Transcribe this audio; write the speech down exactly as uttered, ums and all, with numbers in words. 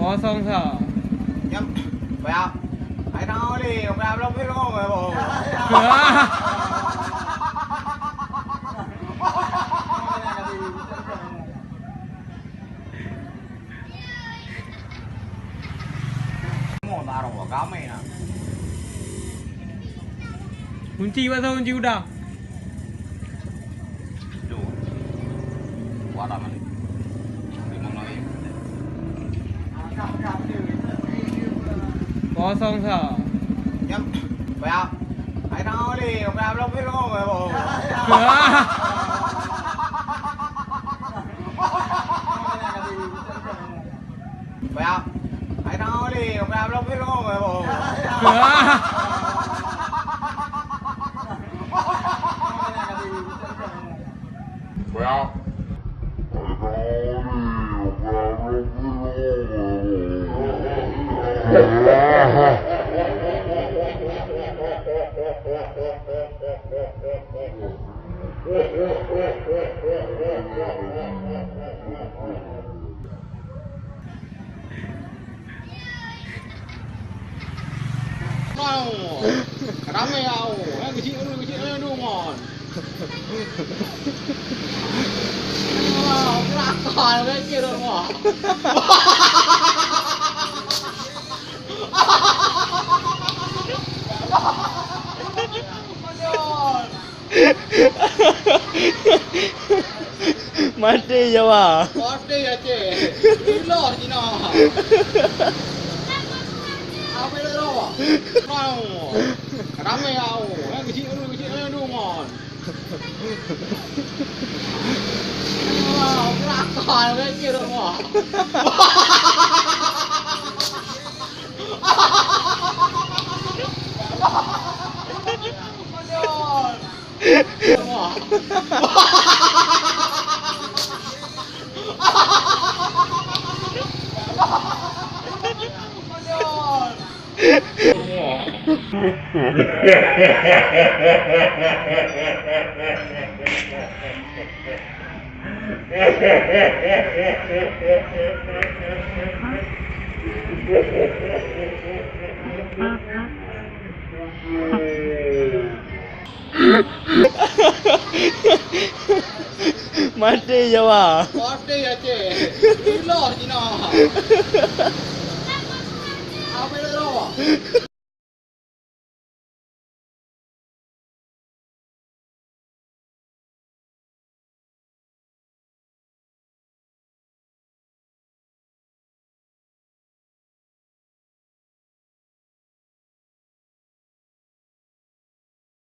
Kosong sa. Nyam, banyak. Hai, tengok ni, banyak belum film, ya, boh. Mau taruh, kami nak. Kunci, pasang kunci udang. Duh. Kuat amat ni. Memang lari. Kosong sa. Nyam. Banyak. Hai, tengok ni. Banyak belum film, ya, boh. Banyak. Hai, tengok ni. Banyak belum film, ya, boh. Mau. Ramai au. Eh, kecil dulu, kecil dulu, mon. Wah, kelakar, kecil dulu, mon. Maté Jawa. Maté Aceh. Iloh Cina. Apa dia tahu? Mau. Ramai au. Eh, kecil dulu, kecil dulu, mon. Wah, kelakar, kecil dulu, mon. Maté Jawa. Maté Aceh. Iloh Cina. Apa dia tahu?